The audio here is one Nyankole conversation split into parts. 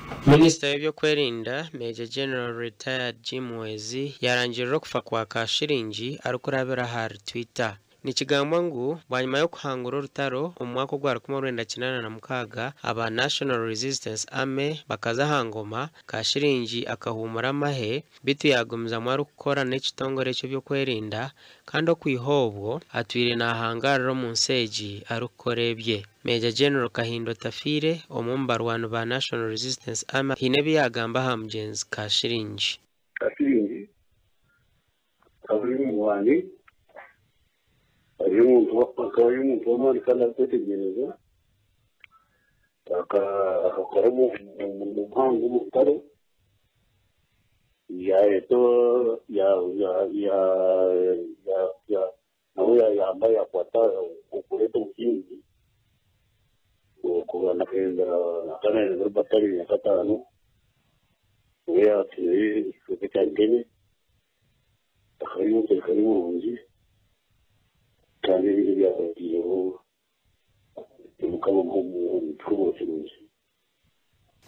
Minisita w'ebyokwerinda Major General Retired Jim Muhwezi yarangirira okufa kwa Kashiringi arikurabira ahari Twitter. Nikigambwa ngu bwanyima y'okuhangura orutaro omu mwaka ogwa 1986, aba National Resistance Army bakaza aha ngoma, Kashiringi akahuumura amahe beitu yaagumizamu arikukora n'ekitongore eky'ebyokwerinda kandi okwiha obwo atwire naahangaarira omu nsi egi arikukora ebye. Major General Kahinda Otafiire, omwe omu barwani ba National Resistance Army haine ebi yaagamba aha mugyenzi Kashiringi. Kashiringi akaba ari omurwani, ari omuntu akaba ari omuntu w'amaani kandi arikwetegyereza. Akakora omurimo muhango omu rutaro, yaayeta nawe yaayamba yaakwata okureeta obusinge kurwana akaba naayebembera bataliyoni ya kataano, niwe yaatwire ekicweka kya Ntebe. Akaba ari omuserukare murungi kandi ebintu ebi yaakora Mukama amuhe ekihumuro kirungi.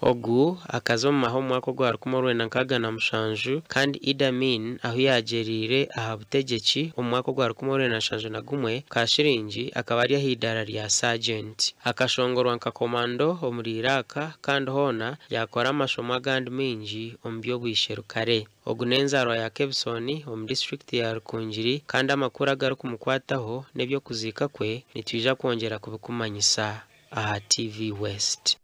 Ogu akaza omu mahe omu mwaka ogwa 1967 kandi Idi Amin ahu yaagyereire aha butegyeki omu mwaka ogwa 1971, Kashiringi akaba ari aha idaara rya Sergeant. Akashongorwa nka komando omuri Iraq kandi hoona yaakora amashomo agandi maingi omu by'obwisherukare. Ogu n'enzaarwa ya Kebisoni omu disiturikiti ya Rukungiri kandi amakuru agarikumukwataho n'eby'okuziika kwe nitwija kwongyera kubikumanyisa aha TV West.